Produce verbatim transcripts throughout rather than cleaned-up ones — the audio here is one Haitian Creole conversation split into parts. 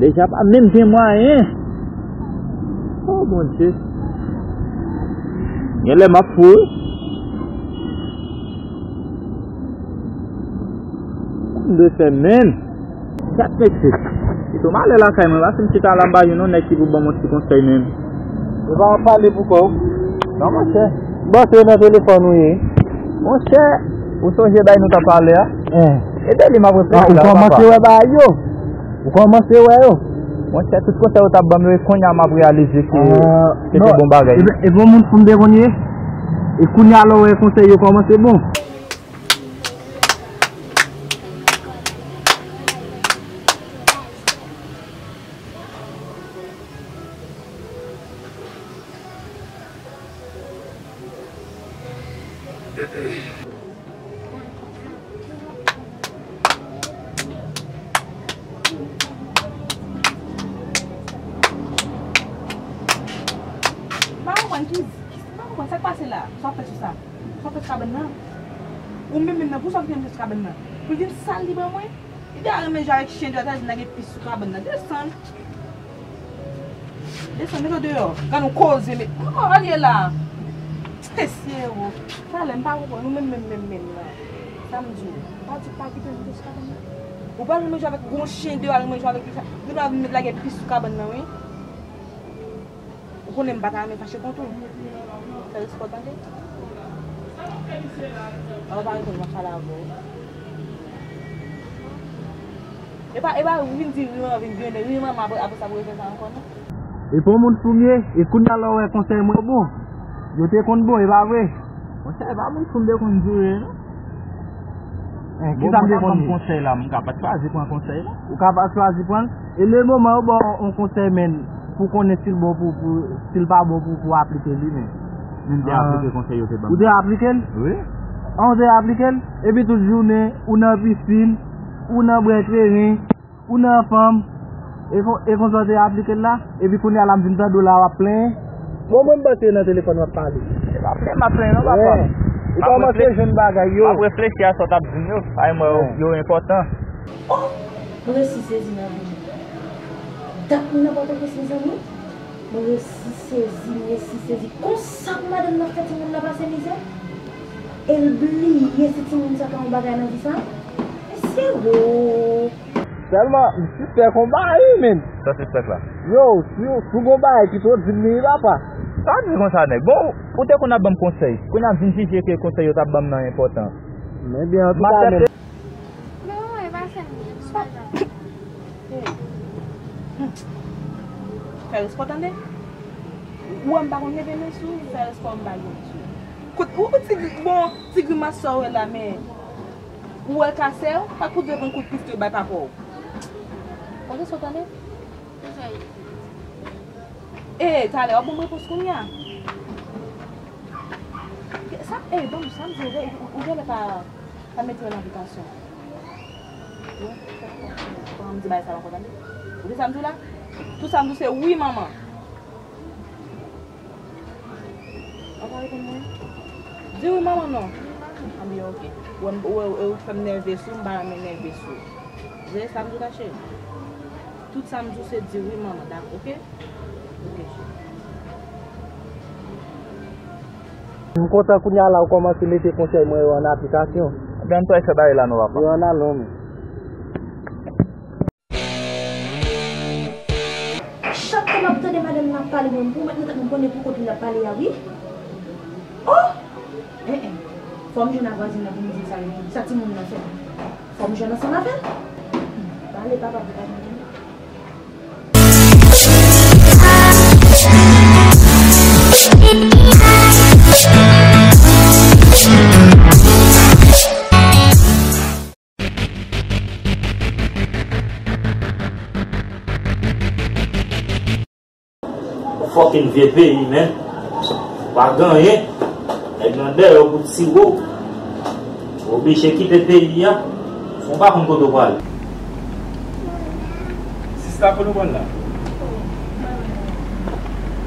Deja pa menm gen mwayen. Oh, Bondye. Genlè m ap fou, wi. Sa m dwe fè, menm? Gad mesye. Pito m ale lakay mwen, paske m chita la, m pa jwenn yon nèg ki pou ban m yon ti konsèy menm. Ou pa ap pale pou kò w? Non, monchè. Bon, se nan telefòn ou ye. Monchè, ou sonje bay nou t ap pale a? Eh. E de li m ap reflechi la, papa. Ou kòmanse wè bagay yo. Ou kòmanse wè yo. Monchè, tout konsèy ou t ap ban m yo, e kounye a m ap reyalize ke se te bon bagay. E bon moun pou m te konn ye. E kounye a lè w wè konsèy yo kòmanse bon. M pa konprann ki, m pa konprann sa k pase la. Sa w ap fè sou sa? Sa w ap fè sou kabann nan? Ou menm menm nan, pou sa w kite m sou kabann nan? Pou l vin sal li ban mwen? Li te renmen jwe avèk chen, jwe avèk chen, lage pis sou kabann nan. Desann. Desann, met w deyò. Gad yon koze, met. Oh, al ye la. Mesye, wo. Talè, m pa konprann. Ou menm, menm, menm, menm, la. Sa m di w. M pa di w pa kite m sou kabann nan. Ou pa renmen jwe avèk gwo chen deyò, al renmen jwe avèk li. Li pa vin met lage pis sou kabann nan, wi. Ou konnen m pa ta renmen fache kont ou. Fè respè w, tande? A, ou pa reponn, m ap pale avè w. E pa, e pa vin di ri manman, vin grennen ri manman, apre, apre sa pou refè sa ankò, non. E pa yon moun fou m ye, e kounye a la w wè konsèy mwen bon. Yo te konn bon, e pa vre? Monchè, e pa moun fou m te konn di w ye, non. Eh, kisa m te konn di? Konsèy la, m ka pa t chwazi pran konsèy la. Ou ka pa t chwazi pran l? E le moman yo ba w yon konsèy, men, pou konnen si l bon pou, pou, si l pa bon pou, pou aplike li, men. Men m te aplike konsèy yo te ban m. Ou te aplike l? Wi. An, ou te aplike l? Epi tout jounen, ou nan pisin, ou nan bwè kleren, ou nan fanm, e kon, e konsa w te aplike l la? Epi kounye a la m vin tande w la w ap plenyen. Bon, mwen m panse nan telefòn w ap pale. E pa plenyen m ap plenyen non, papa. Ou kòmanse jwenn bagay yo. M ap reflechi a sa w t ap di m yo. Ay, mwen, yo enpòtan. Oh! M resi sezi nan vi m. Dat mwen nan Pòtoprens, mezanmi. M resi sezi, m resi sezi. Konsa pou madanm nan fè timoun nan pase mizè? E l bliye si timoun sa ka yon bagay nan vi sa? Mesye wo! Sèlman, m sispèk yon bagay, wi, menn. Sa w sispèk la? Yo, si w, si w gon bagay ki twò di m li, wi, papa. Sa w di konsa, nèg? Bon, ou te konn ap ban m konsèy. Kounye a m vin jije ke konsèy yo t ap ban m nan enpòtan. Men byen, antouka, menn. Men manman, e pa sèl li, e pou madanm. Fè respè w, tande. Ou wè m pa konn leve men sou ou, fè respè w, m pa gen sou ou. Kout, ou, ou ti, bon, ti grimas sa w wè la, men ou wè l ka sè w, pa t pou dwe pran kout pistol bay papa w. Fè respè w, tande. E, talè, w ap ban m repons kounye a. Sa, e, ban m, sa m di w, ou, ou genlè pa, pa mete yo nan aplikasyon. Wi, fè konfyans. Kòman m di bagay sa ankò, tande? Ou di sa m di w la? Tout sa m di w se wi, manman. Ou pa reponn mwen? Di wi, manman, non. Anben, oke. Ou wè, ou wè, ou fè m nève sou, m pa renmen nève sou. Ou tande sa m di w la, cheri? Tout sa m di w se di wi, manman, dakò, oke? Oke, cheri. M kontan kounye a la ou kòmanse mete konsèy mwen yo an aplikasyon. Ebyen, ann fè bagay la non, papa. Yo, ann ale, men. Chak fwa m ap tande madanm nan ap pale, mwen, m pwomèt nan tèt mwen, m konnen pou kont li l ap pale a, wi. Oh! En, en. Fò m jwenn a vwazin nan pou m di l sa, sa timoun nan fè. Fò m jwenn ansanm avè l. Pale, papa, pou pa jwenn. Fucking vye peyi, men. Pa gen anyen. Nèg nan dèyè w pou tire w. Ou oblije kite peyi a. Ou pa konn kote w prale. Sista, kote w pral la?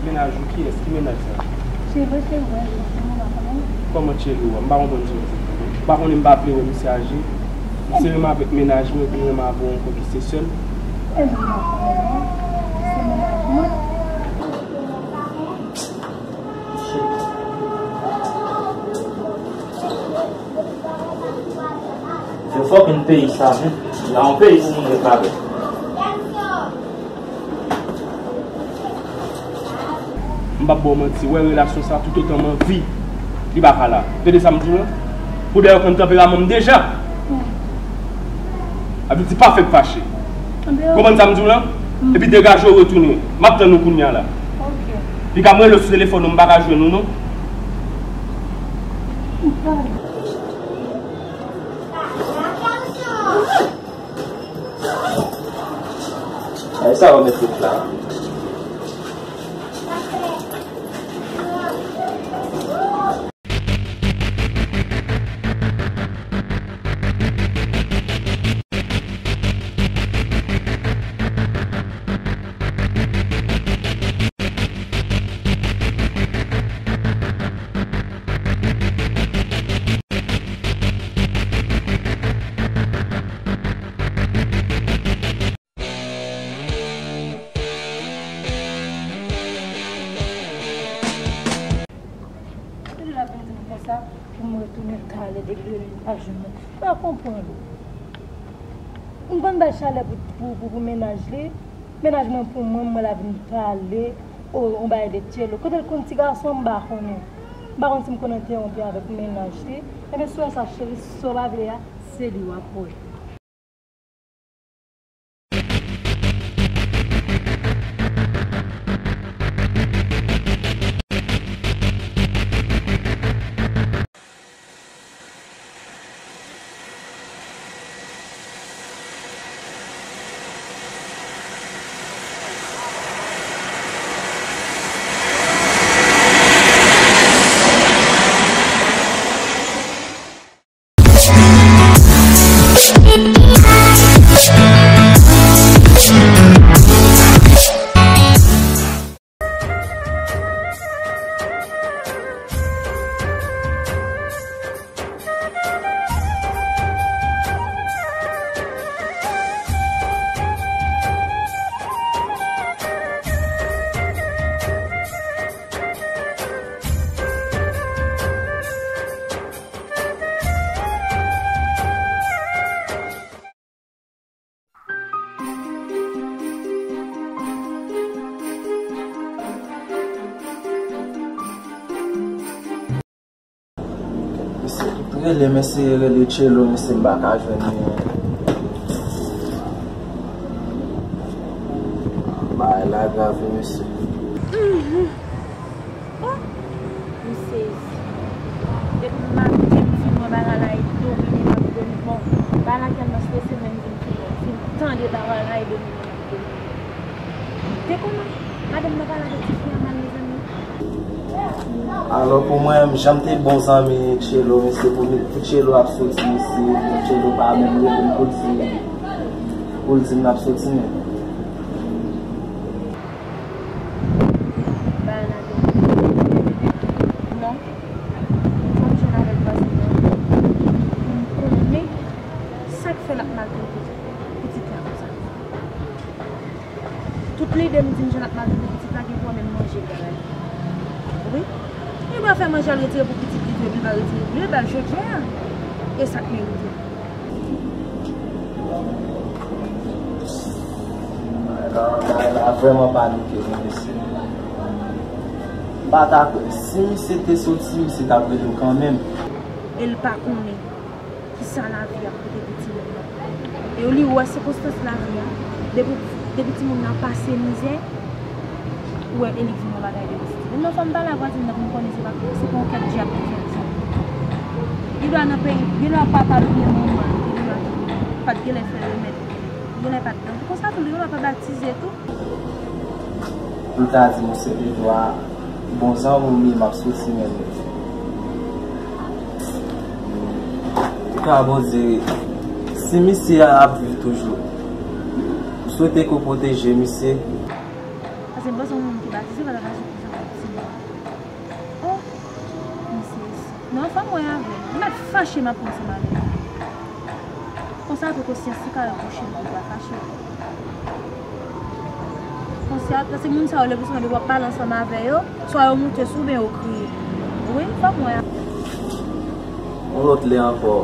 Mennaj ou, kiyès? Ki mennaj sa? Cheve, cheve, cheve, mwen pa konnen. Kòman cheve w? M pa konprann sa w di. Ou pa konnen m pa vle wè misye aje. Misye renmen avèk mennaj mwen, epi l renmen avè w ankò ki se sè l. Ebyen, se mennaj mwen. Yo fòk yon peyi sa, wi. La yon peyi pou moun ret ladan. M p ap ba w manti, wè relasyon sa toutotan m anvi, li pa ka la. Tande sa m di w lan? Pou dèyè w konn tanperaman m deja. Sa vle di pa fè m fache. Konprann sa m di w lan? Epi degaje w retounen. M ap tann ou kounye a la. Li ka m rele w sou telefòn ou, m pa ka jwenn ou non. Ay, sa w mete la. Li la vin di m konsa pou m retounen talè depi lè li pa jwenn mwen. M pa konprann. M konn bay chalè pou, pou, pou, pou mennaj li. Mennaj mwen pou mwen, mwen la vin pale, o, on bagay de Tchelo. Kote l konn ti gason, m pa konnen. M pa konn si m konn entèwonp avèk mennaj li. Ebyen, sou sa, cheri, sa w pa vle a, se li w ap wè. Mesye, rele, mesye, rele Tchelo, mesye, m pa ka jwenn li. Bagay la grav wi, mesye. Oh, m sezi. Depi maten m fin wè bagay la e domine m ap domine. Bon, bagay la tèlman strese m menm vin fin, fin tande bagay la e domine m ap domine. Te kòman? Madanm nan pale avèk tifi a mal, mezanmi. Alò, pou mwen, jan m te bon zanmi Tchelo, mesye, pou, pou Tchelo ap soti, mesye, pou Tchelo pa menm rele m pou l di, pou l di m l ap soti, men. Bagay la te non. Fò m jwenn avèk vwazin nan. Pou m konnen sa k fè l ap maltrete pitit la konsa. Tout lide m di m jan l ap maltrete pitit la gen pwoblèm manje l bagay. Wi. Li dwe fè manje al retire pou pitit li tou epi l pa retire pou li, e bèl jodi a. E sa k merite. Bagay la vrèman panike wi, mesye. M pa ta kwè. Si misye te soti, misye t ap rele w kanmenm. E l pa konnen kisa lavi ap pote pou timoun nan. E li wè sikonstans lavi a, depi, depi timoun nan pase mizè, ou wè e li vin yon bagay de mistik. Menm lè fò m pale a vwazin nan pou m konnen se pa, se pa yon kèk dyab ki fè l sa. Li dwe nan peyi, li dwe papa l oubyen manman l, li dwe pa t genlè fè remèd, li genlè pa t nan. Konsa tou, li genlè pa batize tou. Pou l ta di m se Edwa, bon zanmi m li, m ap soti menm. Antouka, Bondye, si misye a ap viv toujou, m swete ke w pwoteje misye. Paske m panse yon moun ki batize pa ta fache konsa ak ti moun. Oh, misye. Non, fò m wè avè l. M mèt fache m ap pran ansanm avè l. Konsa tou konsyans li ka bouche m pou m pa fache. Paske moun sa yo, lè plis mande w ap pale ansanm avè yo, swa yo moute sou oubyen yo kriye. Wi, fòk mwen. Yon lòt lè ankò,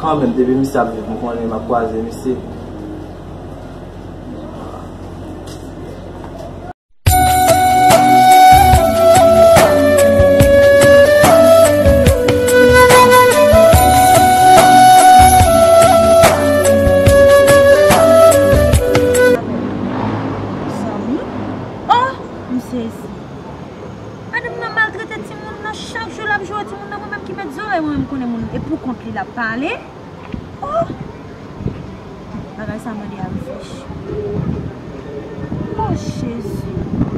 kanmenm, depi misye ap viv, m konnen m ap kwaze misye. Zanmi? Oh, m sezi. Madanm nan maltrete timoun nan, chak jou l ap joure timoun nan, mwen menm ki mèt zòrèy, mwen menm konnen moun, e pou kont li l ap pale. Oh! Bagay sa mande a reflechi. Oh, Jezi.